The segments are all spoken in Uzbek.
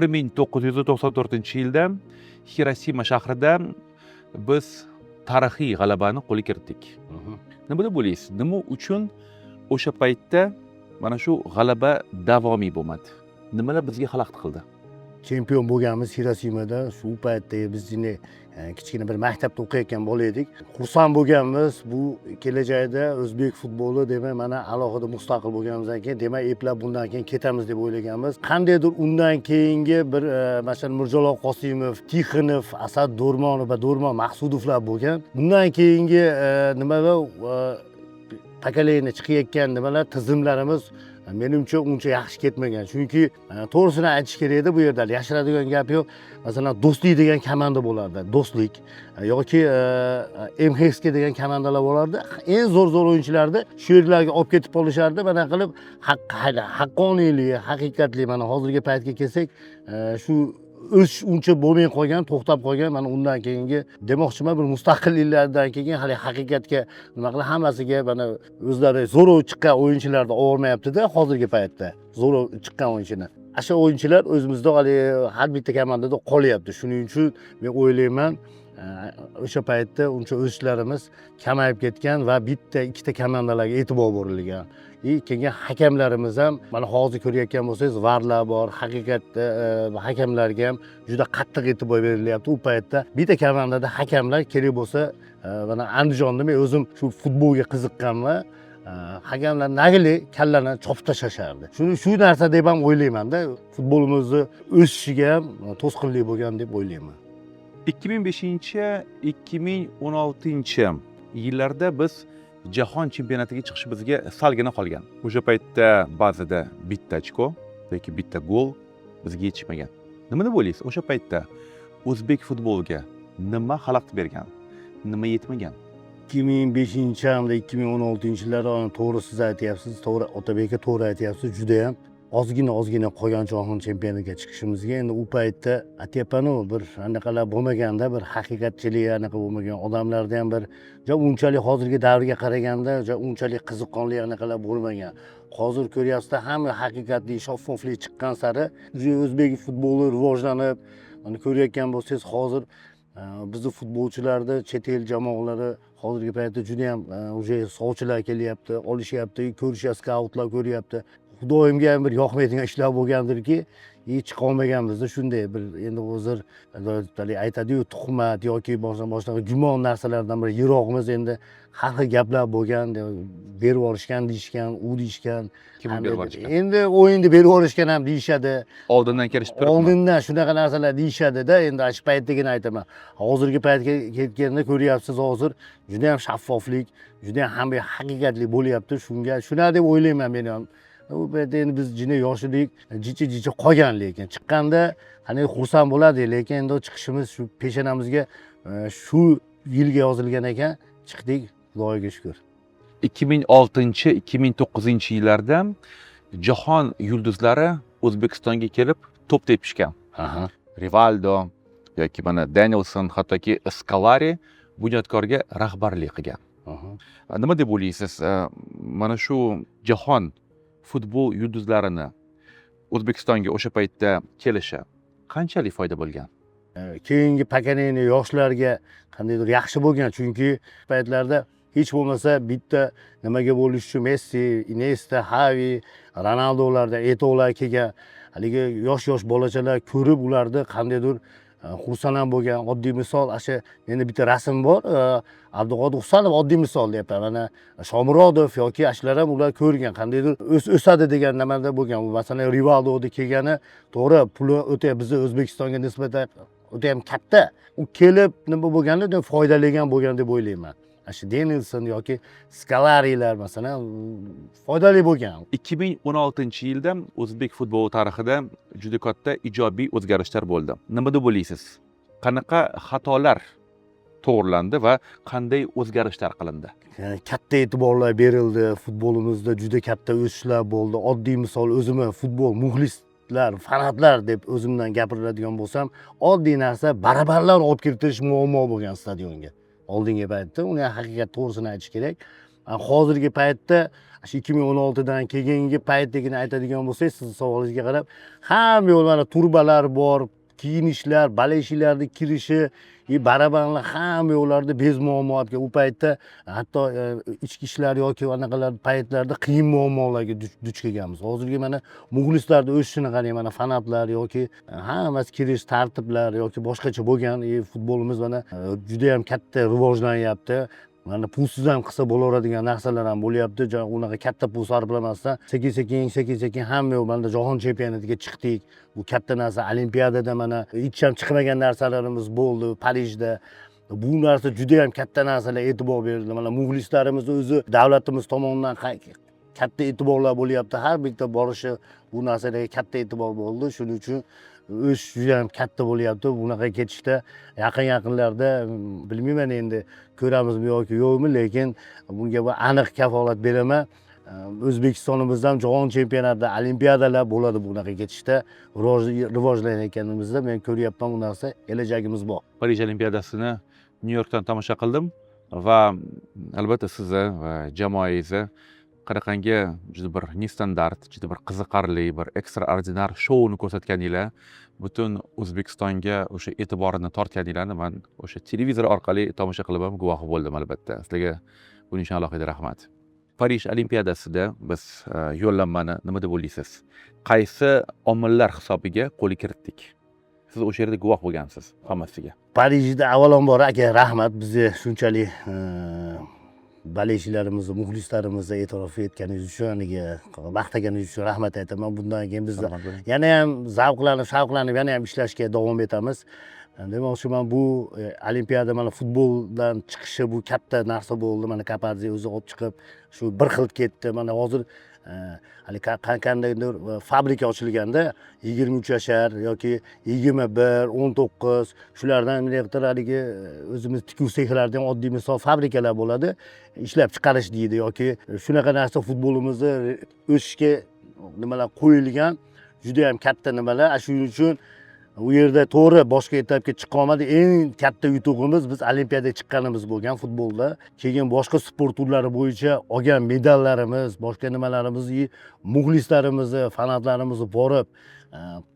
1994-yilda Xirosima shahrida biz tarixiy g'alabani qo'lga kiritdik. Nima deb o'ylaysiz, nima uchun o'sha paytda mana shu g'alaba davomiy bo'lmadi? Nimalar bizga xalaqit qildi? Chempion bo'lganmiz Xirosimada. Shu paytda biz endi kichkina bir maktabda o'qiyotgan bola edik, xursand bo'lganmiz. Bu kelajakda o'zbek futboli, demak, mana alohida mustaqil bo'lganimizdan keyin, demak, eplab bundan keyin ketamiz deb o'ylaganmiz. Qandaydir undan keyingi bir masalan, Mirjalol Qosimov, Tixonov, Asad Do'rmonov va Do'rmon Maqsudovlar bo'lgan. Bundan keyingi nimalar, поколение chiqayotgan nimalar, tizimlarimiz menimcha uncha yaxshi ketmagan. Chunki to'g'risini aytish kerak edi, bu yerda yashiradigan gap yo'q. Masalan, Do'stlik degan komanda bo'lardi, Do'stlik yoki MXK degan komandalar bo'lardi. Eng zo'r zo'r o'yinchilarni shu yerlarga olib ketib qolishardi. Mana qilib haqqoniylik, haqiqatli, mana hozirgi paytga kelsak, shu o'sish uncha bo'lmay qolgan, to'xtab qolgan. Mana undan keyingi demoqchiman, bir mustaqilliklardan keyin hali haqiqatga nima qilib, hammasiga mana o'zlari zo'rov chiqqan o'yinchilarni olmayaptida. Hozirgi paytda zo'rov chiqqan o'yinchini, o'sha o'yinchilar o'zimizda haligi har bitta komandada qolyapti. Shuning uchun men o'ylayman, o'sha paytda uncha o'sishlarimiz kamayib ketgan va bitta ikkita komandalarga e'tibor berilgan. И keyin hakamlarimiz ham, mana hozir ko'rayotgan bo'lsangiz, VARlar bor, haqiqatda hakamlarga ham juda qattiq e'tibor berilyapti. U paytda bitta komandada hakamlar kerak bo'lsa, mana Andijonda men o'zim shu futbolga qiziqqanman, hakamlar nagli kallani chopib tashlashardi. Shuni shu narsa deb ham o'ylaymanda, futbolimizni o'sishiga ham to'sqinlik bo'lgan deb o'ylayman. 2005-2016 yillarda biz jahon chempionatiga chiqishimizga salgina qolgan. O'sha paytda ba'zida bitta ochko yoki bitta gol bizga yetishmagan. Nima deb o'ylaysiz, o'sha paytda o'zbek futboliga nima xalaqit bergan, nima yetmagan? 2005 hamda 2016 yillar, to'g'ri, siz aytyapsiz, to'g'ri, Otabek aka, to'g'ri aytyapsiz. Judayam ozgina ozgina qolgan jahon chempionatiga chiqishimizga. Endi u paytda aytyapmanu, bir anaqalar bo'lmaganda, bir haqiqatchilik anaqa bo'lmagan, odamlarda ham bir ja unchalik hozirgi davrga qaraganda ja unchalik qiziqqonlik anaqalar bo'lmagan. Hozir ko'ryapsizda, hamma haqiqatli, shaffoflik chiqqan sari уже o'zbek futboli rivojlanib, mana ko'rayotgan bo'lsangiz, hozir bizni futbolchilarni chet el jamoalari hozirgi paytda judayam уже sovchilar kelyapti, olishyapti, ko'rishyapti, skautlar ko'ryapti. Xudoyimga ham bir yoqmaydigan ishlar bo'lgandirki, и chiqolmaganmizda. Shunday bir endi hozir haligi aytadiyu, tuhmat yoki boshqa boshqa gumon narsalardan bir yiroqmiz. Endi har xil gaplar bo'lgan, berib yuborishgan deyishgan, u deyishgan. Kim berib yuborishgan? Endi o'yinni berib yuborishgan ham deyishadi. Oldindan kelishib turibmi? Oldindan shunaqa narsalar deyishadida. Endi shu paytdagini aytaman. Hozirgi paytga ketganda ko'ryapsiz, hozir judayam shaffoflik, judayam hamma haqiqatli bo'lyapti. Shunga shunaqa deb o'ylayman men ham. U paytda endi biz juda yosh edik, jicha jicha qolgan, lekin chiqqanda qanday xursand bo'lardik. Lekin endi chiqishimiz shu peshonamizga shu yilga yozilgan ekan, chiqdik, Xudoga shukur. 2006-2009 yillarda jahon yulduzlari O'zbekistonga kelib to'p tepishgan. Rivaldo yoki mana Denilson, hattoki Skolari Bunyodkorga rahbarlik qilgan. Nima deb o'ylaysiz, mana shu jahon futbol yulduzlarini O'zbekistonga o'sha paytda kelishi qanchalik foyda bo'lgan? Keyingi поколение yoshlarga qandaydir yaxshi bo'lgan, chunki paytlarda hech bo'lmasa bitta nimaga bo'lish uchun Messi, Inesta, Xavi, Ronaldolarda, Eto'lar kelgan. Haligi yosh yosh bolachalar ko'rib ularni qandaydir xursand ham bo'lgan. Oddiy misol, o'sha menda bitta rasm bor, Abduqodir Husanov, oddiy misol deyapman, mana Shomurodov yoki shular ham ular ko'rgan, qandaydir o'sadi degan nimada bo'lgan. Masalan, Rivaldoni kelgani, to'g'ri, puli o'ta bizni O'zbekistonga nisbatan o'tayam katta. U kelib nima bo'lganda foydali ham bo'lgan deb o'ylayman. Ana shu Denilson yoki Skolarilar, masalan, foydali bo'lgan. 2016 yilda o'zbek futboli tarixida juda katta ijobiy o'zgarishlar bo'ldi. Nima deb o'ylaysiz, qanaqa xatolar to'g'irlandi va qanday o'zgarishlar qilindi? Yani katta e'tiborlar berildi, futbolimizda juda katta o'sishlar bo'ldi. Oddiy misol, o'zimni futbol muxlislar, fanatlar deb o'zimdan gapiradigan bo'lsam, oddiy narsa, barabanlar olib kiritish muammo bo'lgan stadionga oldingi paytda. Uni ham haqiqat, to'g'risini aytish kerak. Hozirgi paytda Shu 2016dan keyingi paytdagini aytadigan bo'lsak, sizni savolingizga qarab, hamma yo'l mana turbalar bor, kiyinishlar, болельщик larni kirishi, и barabanlar hamma yo'llarda без muammo olib. U paytda hatto ichki ishlar yoki anaqalar paytlarda qiyin muammolarga duch kelganmiz. Hozirgi mana muxlislarni o'sishini qarang, mana fanatlar yoki hammasi kirish tartiblar yoki boshqacha bo'lgan. И futbolimiz mana judayam katta rivojlanyapti. Mana pulsiz ham qilsa bo'laveradigan narsalar ham bo'lyapti. Unaqa katta pul sarflamasdan sekin sekin, sekin sekin hamma yoq mana jahon chempionatiga chiqdik. Bu katta narsa. Olimpiadada mana hech ham chiqmagan narsalarimiz bo'ldi Parijda. Bu narsa juda ham katta narsalar, e'tibor berildi. Mana muxlislarimiz o'zi davlatimiz tomonidan katta e'tiborlar bo'lyapti. Har bitta borishi bu narsalarga katta e'tibor bo'ldi. Shuning uchun o'sish juda ham katta bo'lyapti. Bunaqa ketishda yaqin yaqinlarda bilmayman endi, ko'ramizmi yoki yo'qmi, lekin bunga bir aniq kafolat beraman. O'zbekistonimizda ham jahon chempionatida, olimpiadalar bo'ladi. Bunaqa ketishda rivojlanayotganimizda men ko'ryapman, bu narsa kelajagimiz bor. Parij olimpiadasini Nyu Yorkdan tomosha qildim va albatta sizni va jamoangizni qanaqangi juda bir нестандартный, juda bir qiziqarli, bir экстраординар shouni ko'rsatganinglar, butun O'zbekistonga o'sha e'tiborini tortganinglarni man o'sha televizor orqali tomosha qilib ham guvohi bo'ldim. Albatta, sizlarga buning uchun alohida rahmat. Parij olimpiadasida biz yo'llanmani, nima deb o'ylaysiz, qaysi omillar hisobiga qo'lga kiritdik? Siz o'sha yerda guvoh bo'lgansiz hammasiga. Parijda avvalambor, aka, rahmat bizni shunchalik болельщик larimizni, muxlislarimizni e'tirof etganingiz uchun, haligi maqtaganingiz uchun rahmat aytaman. Bundan keyin biz Salomat bo'ling. yana ham zavqlanib, shavqlanib, yana ham ishlashga davom etamiz. Demoqchiman, bu olimpiada mana futboldan chiqishi, bu katta narsa bo'ldi. Mana Kapadze o'zi olib chiqib, shu bir xil ketdi. Mana hozir haligi qandaydir fabrika ochilganda 23 yashar yoki 21, 19, shulardan direktor haligi o'zimiz tikuv sexlarida ham oddiy misol fabrikalar bo'ladi, ishlab chiqarish deydi yoki shunaqa narsa. Futbolimizni o'sishga nimalar qo'yilgan, juda yam katta nimalar. Shuning uchun u yerda to'g'ri boshqa etapga chiqa olmadik. Eng katta yutug'imiz biz olimpiadaga chiqqanimiz bo'lgan futbolda. Keyin boshqa sport turlari bo'yicha olgan medallarimiz, boshqa nimalarimiz и muxlislarimizni, fanatlarimizni borib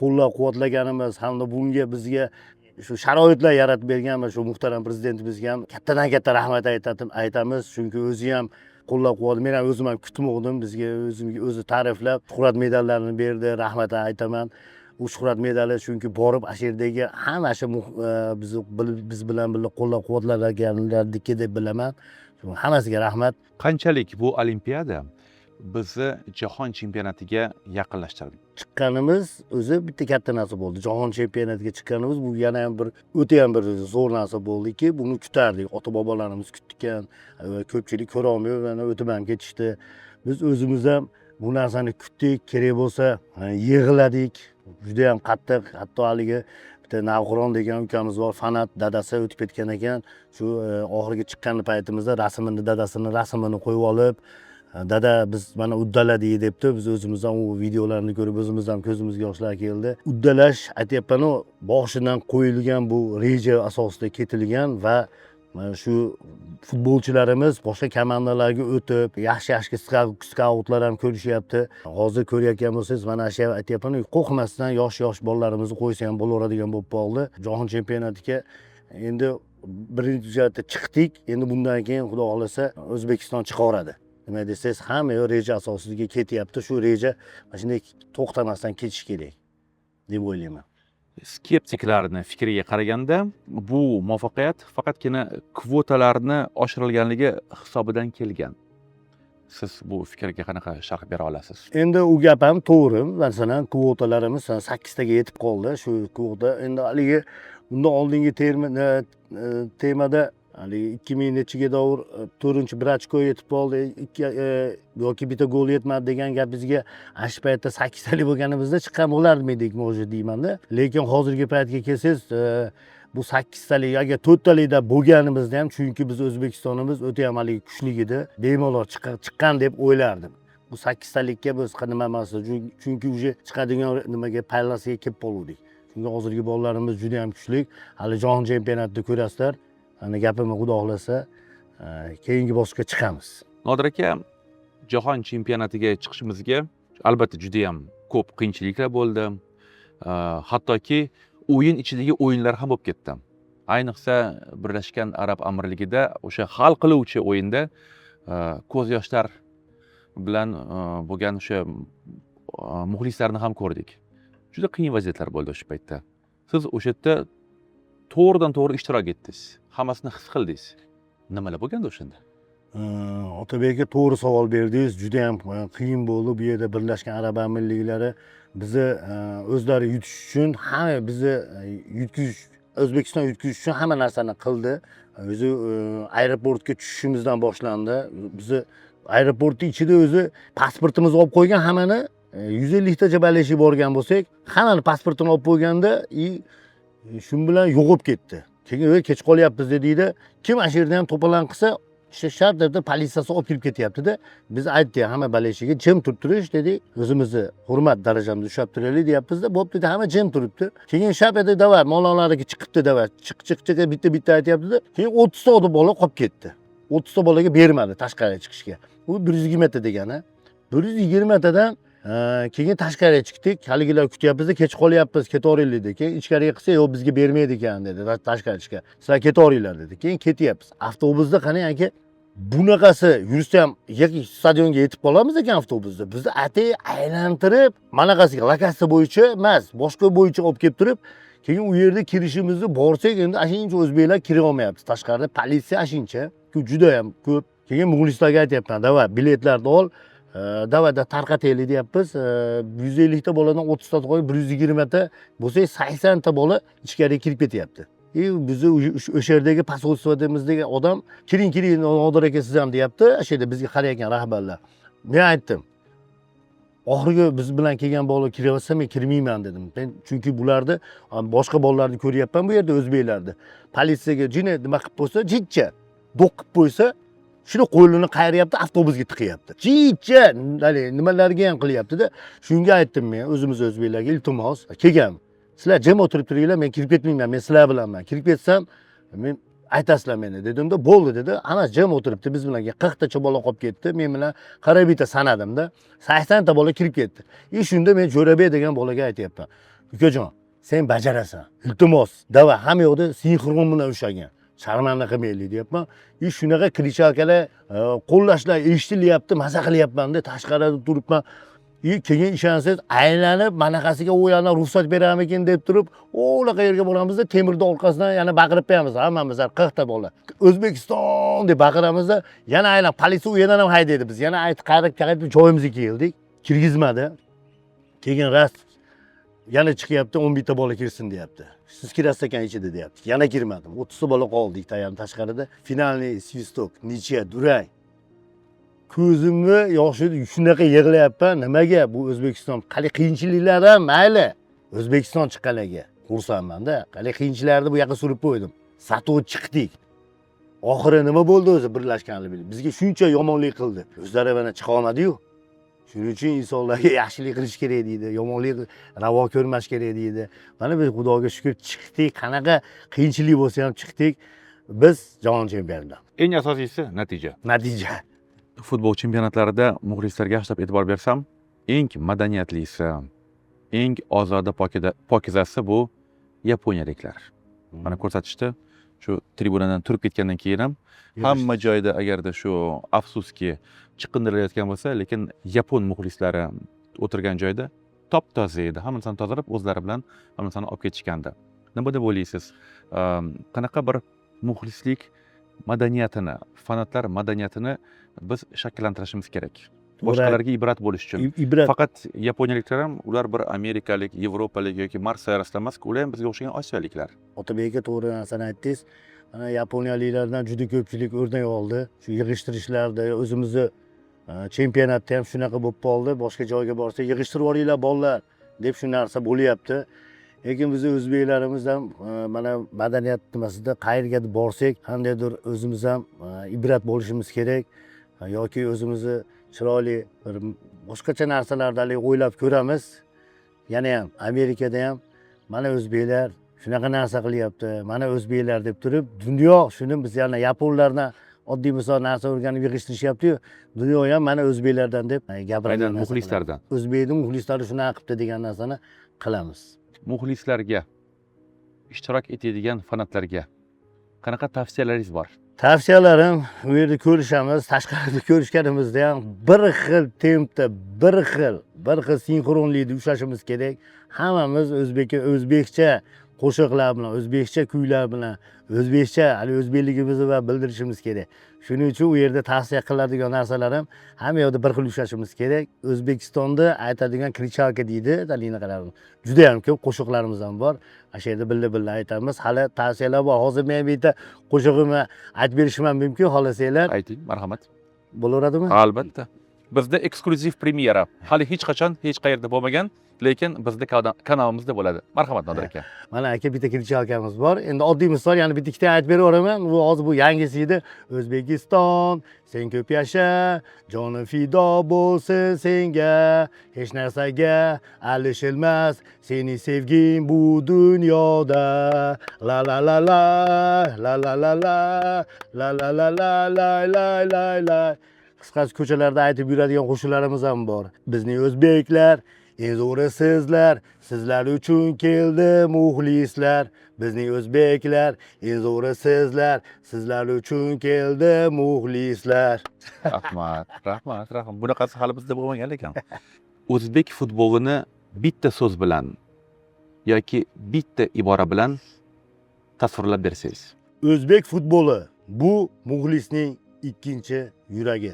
qo'llab quvvatlaganimiz hamda bunga bizga shu sharoitlar yaratib bergan mana shu muhtaram prezidentimizga ham kattadan katta rahmat aytamiz, chunki o'zi ham qo'llab quvvatladi. Men ham o'zim ham kutmovdim, bizga o'zimga o'zi ta'riflab shuhrat medallarini berdi, rahmat aytaman. U shuhrat medali, chunki borib ana shu yerdagi hamma shu bizni biz bilan birga qo'llab quvvatlaganlarniki deb bilaman. Shu hammasiga rahmat. Qanchalik bu olimpiada bizni jahon chempionatiga yaqinlashtirdi? Chiqqanimiz o'zi bitta katta narsa bo'ldi. Jahon chempionatiga chiqqanimiz bu yana ham bir o'ta ham bir zo'r narsa bo'ldiki. Buni kutardik, ota bobolarimiz kutgan, ko'pchilik ko'rolmay mana o'tib ham ketishdi. Biz o'zimiz ham bu narsani kutdik, kerak bo'lsa yig'ladik juda yam qattiq. Hatto haligi bitta Navqiron degan ukamiz bor, fanat, dadasi o'tib ketgan ekan. Shu oxirgi chiqqan paytimizda rasmini, dadasini rasmini qo'yib olib, dada, biz mana uddaladik debdi. Biz o'zimiz ham u videolarni ko'rib, o'zimiz ham ko'zimizga yoshlar keldi. Uddalash aytyapmanu, boshidan qo'yilgan, bu reja asosida ketilgan va mana shu futbolchilarimiz boshqa komandalarga o'tib, yaxshi yaxshi skautlar ham ko'rishyapti. Hozir ko'rayotgan bo'lsangiz, mana shu aytyapmanu, qo'rqmasdan yosh yosh bolalarimizni qo'ysa ham bo'laveradigan bo'lib qoldi. Jahon chempionatiga endi birinchi jihatda chiqdik, endi bundan keyin xudo xohlasa O'zbekiston chiqaveradi. Nima desangiz, hamma yoq reja asosida ketyapti. Shu reja mana shunday to'xtamasdan ketishi kerak deb o'ylayman. Skeptiklarni fikriga qaraganda, bu muvaffaqiyat faqatgina kvotalarni oshirilganligi hisobidan kelgan. Siz bu fikrga qanaqa sharh bera olasiz? Endi u gap ham to'g'ri. Masalan, kvotalarimiz sakkiztaga yetib qoldi. Shu kvota endi haligi bundan oldingi termin temada haligi 2000 nechiga davr to'rtinchi bir ochko yetib qoldi, ikki yoki bitta gol yetmadi degan gap bizga ana shu paytda sakkiztalik bo'lganimizda chiqqan bo'larmidik, может, deymanda. Lekin hozirgi paytga kelsangiz, bu sakkiztalik agar to'rttalikda bo'lganimizda ham, chunki biz O'zbekistonimiz o'ta ham haligi kuchli edi, bemalol chiqqan deb o'ylardim. Bu sakkiztalikka biz nima emas, chunki уже chiqadigan nimaga pallasiga kelib qoluvdik. Chunki hozirgi bolalarimiz juda ham kuchli. Hali jahon chempionatida ko'rasizlar. Ana gapimni, xudo xohlasa, keyingi bosqichga chiqamiz. Nodir aka, Jahon chempionatiga chiqishimizga albatta juda ham ko'p qiyinchiliklar bo'ldi. Hattoki o'yin ichidagi o'yinlar ham bo'lib ketdi. Ayniqsa Birlashgan Arab Amirligida o'sha hal qiluvchi o'yinda ko'z yoshlar bilan bo'lgan o'sha muxlislarni ham ko'rdik. Juda qiyin vaziyatlar bo'ldi o'sha paytda. Siz o'sha yerda to'g'ridan to'g'ri ishtirok etdingiz, hammasini his qildingiz. Nimalar bo'lgandi o'shanda? Otabek aka, to'g'ri savol berdingiz. Juda ham qiyin bo'ldi bu yerda. Birlashgan Arab Amirliklari bizni o'zlari yutish uchun hamma bizni yutqizish, O'zbekiston yutqizish uchun hamma narsani qildi. O'zi aeroportga tushishimizdan boshlandi. Bizni aeroportni ichida o'zi pasportimizni olib qo'ygan hammani. 150 tacha болельщик borgan bo'lsak, hammani pasportini olib qo'yganda и shu bilan yo'qolib ketdi. Keyin "Ey, kech qolyapmiz" dedikda, kim ana shu yerda ham to'polon qilsa, shart deb politsiyasi olib kirib ketyaptida. Biz aytdik hamma болельщик ga, jim turib turish dedik, o'zimizni hurmat darajamizni ushlab turaylik deyapmizda. Bo'pti dedi, hamma jim turibdi. Keyin shap edi, давай, mavlonlarniki chiqibdi, давай, chiq, chiq, chiq, bitta bitta aytyaptida. Keyin 30 ta bola qolib ketdi. 30 ta bolaga bermadi tashqariga chiqishga. U 120 ta degani. 120 tadan keyin tashqariga chiqdik. Haligilar kutyapmizda, kech qolyapmiz, ketaveraylik dedi. Keyin ichkariga qilsa, yo'q, bizga bermaydi ekan dedi tashqari chiqishga, sizlar ketaveringlar dedi. Keyin ketyapmiz avtobusda. Qarang aka, bunaqasi yursa ham yoki stadionga yetib qolamiz ekan avtobusda. Bizni atay aylantirib, manaqasiga, lokatsiya bo'yicha emas, boshqa bo'yicha olib kelib turib, keyin u yerda kirishimizni borsak, endi ana o'zbeklar kira olmayapti. Tashqarida politsiya ashuncha, judayam ko'p. Keyin muxlislarga aytyapman, давай, biletlarni ol, давай da tarqataylik deyapmiz. 150 ta boladan 30 ta qo'yib, 120 ta bo'lsa, 80 ta bola ichkariga kirib ketyapti. И bizni o'sha yerdagi посольство mizdagi odam, "Kiring, kiring, Nodir aka, siz ham", deyapti. O'sha yerda bizga qarayotgan rahbarlar. Men aytdim, oxirgi biz bilan kelgan bola kiraversa, men kirmayman dedim men, chunki bularni, boshqa bolalarni ko'ryapman bu yerda, o'zbeklarni. Politsiyaga jini nima qilib qo'ysa, jitcha do'q qilib qo'ysa, shuni qo'lini qayryapti, avtobusga tiqyapti, jitcha haligi nimalarga ham qilyaptida. Shunga aytdim men o'zimiz o'zbeklarga, iltimos, kelgan sizlar jim o'tirib turinglar, men kirib ketmayman, men sizlar bilanman, kirib ketsam men aytasizlar meni dedimda. Bo'ldi dedi, hammasi jim o'tiribdi biz bilan. 40 tacha bola qolib ketdi men bilan. Qarab bitta sanadimda, 80 ta bola kirib ketdi. И shunda men Jo'rabek degan bolaga aytyapman, ukajon, sen bajarasan, iltimos, давай, hamma yoqda sinxron bilan ushlagan, sharmanda qilmaylik deyapman. И shunaqa кричалка lar, qo'llashlar eshitilyapti, maza qilyapmanda, tashqarida turibman. И keyin ishonsangiz, aylanib manaqasiga, u yoqdan ruxsat beramikin deb turib, unaqa yerga boramizda, temirni orqasidan yana baqirib qo'yamiz hammamiz, 40 ta bola, "O'zbekiston" deb baqiramizda. Yana aylanib politsiya u yerdan ham haydaydi. Biz yana aytib, qaytib qaytib joyimizga keldik, kirgizmadi. Keyin rost yana chiqyapti, 11 ta bola kirsin deyapti, siz kirasiz ekan ichida deyapti. Yana kirmadim, 30 ta bola qoldik ham tashqarida. Финальный свисток, ничья, durang. Ko'zimni yoshi, shunaqa yig'layapman. Nimaga? Bu O'zbekiston, qalay qiyinchiliklar ham mayli, O'zbekiston chiqqaniga xursandmanda. Qalay qiyinchiliklarni bu yoqqa surib qo'ydim, satuv chiqdik. Oxiri nima bo'ldi o'zi? Birlashgan bizga shuncha yomonlik qildi, o'zlari mana chiqa olmadiyu. Shuning uchun insonlarga yaxshilik qilish kerak deydi, yomonlik ravo ko'rmash kerak deydi. Mana biz, Xudoga shukur, chiqdik. Qanaqa qiyinchilik bo'lsa ham chiqdik biz jahon chempionatidan. Eng asosiysi natija. Natija. Futbol chempionatlarida muxlislarga yaxshilab e'tibor bersam, eng madaniyatlisi, eng ozoda, pokizasi bu yaponiyaliklar. Mana ko'rsatishdi, shu tribunadan turib ketgandan keyin ham hamma joyda agarda shu, afsuski, chiqindirilayotgan bo'lsa, lekin yapon muxlislari o'tirgan joyda top toza edi. Hamma narsani tozalab, o'zlari bilan hamma narsani olib ketishgandi. Nima deb o'ylaysiz, qanaqa bir muxlislik madaniyatini, fanatlar madaniyatini biz shakllantirishimiz kerak boshqalarga ibrat bo'lish uchun? Ibrat. Faqat yaponiyaliklar ham, ular bir amerikalik, yevropalik yoki Mars sayyorasidan emas, ular ham bizga o'xshagan osiyoliklar. Otabek aka, to'g'ri narsani aytdingiz. Mana yaponiyaliklardan juda ko'pchilik o'rnak oldi shu yig'ishtirishlarda. O'zimizni chempionatda ham shunaqa bo'lib qoldi. Boshqa joyga borsa, "Yig'ishtirib yuboringlar, bolalar", deb shu narsa bo'lyapti. Lekin bizni o'zbeklarimiz ham mana madaniyat nimasida qayerga borsak, qandaydir o'zimiz ham ibrat bo'lishimiz kerak yoki o'zimizni chiroyli bir boshqacha narsalarni haligi o'ylab ko'ramiz. Yana ham Amerikada ham mana o'zbeklar shunaqa narsa qilyapti, mana o'zbeklar deb turib, dunyo shuni biz yana yaponlardan Oddiy misol, narsa o'rganib yig'ishtirishyaptiyu, dunyo ham mana o'zbeklardan deb gapiradigan Aynan narsa muxlislardan. qilamiz. O'zbekni muxlislari shunaqa qilibdi degan narsani qilamiz. Muxlislarga, ishtirok etadigan fanatlarga qanaqa tavsiyalaringiz bor? Tavsiyalarim, u yerda ko'rishamiz, tashqarida ko'rishganimizda ham bir xil tempda, bir xil sinxronlikda ushlashimiz kerak. Hammamiz o'zbekcha qo'shiqlar bilan, o'zbekcha kuylar bilan, o'zbekcha hali o'zbekligimizni va bildirishimiz kerak. Shuning uchun u yerda tavsiya qiladigan narsalarim, hamma yoqda bir xil ushlashimiz kerak. O'zbekistonda aytadigan кричалка deydi, juda yam ko'p qo'shiqlarimiz ham bor. Ana shu yerda birga birga aytamiz. Hali tavsiyalar bor. Hozir men bitta qo'shig'imni aytib berishim ham mumkin, xohlasanglar. Ayting, marhamat. Bo'laveradimi? Albatta, bizda eksklyuziv premyera, hali hech qachon hech qayerda bo'lmagan, lekin bizda kanalimizda bo'ladi. Marhamat, Nodir aka. Mana aka, bitta кричалка miz bor. Endi oddiy misol, yana bitta ikkita aytib beraveraman. Bu hozir bu yangisi edi. O'zbekiston, sen ko'p yasha, jonim fido bo'lsin senga, hech narsaga alishilmas sening sevging bu dunyoda. La la la la la la la la la la la la la la la la. Qisqasi, ko'chalarda aytib yuradigan qo'shiqlarimiz ham bor. Bizning o'zbeklar, eng zo'ri sizlar, sizlar uchun keldi muxlislar. Bizning o'zbeklar, eng zo'ri sizlar, sizlar uchun keldi muxlislar. Rahmat, rahmat, rahmat. Bunaqasi hali bizda bo'lmagan. Lekin o'zbek futbolini bitta so'z bilan yoki bitta ibora bilan tasvirlab bersangiz. O'zbek futboli bu muxlisning ikkinchi yuragi.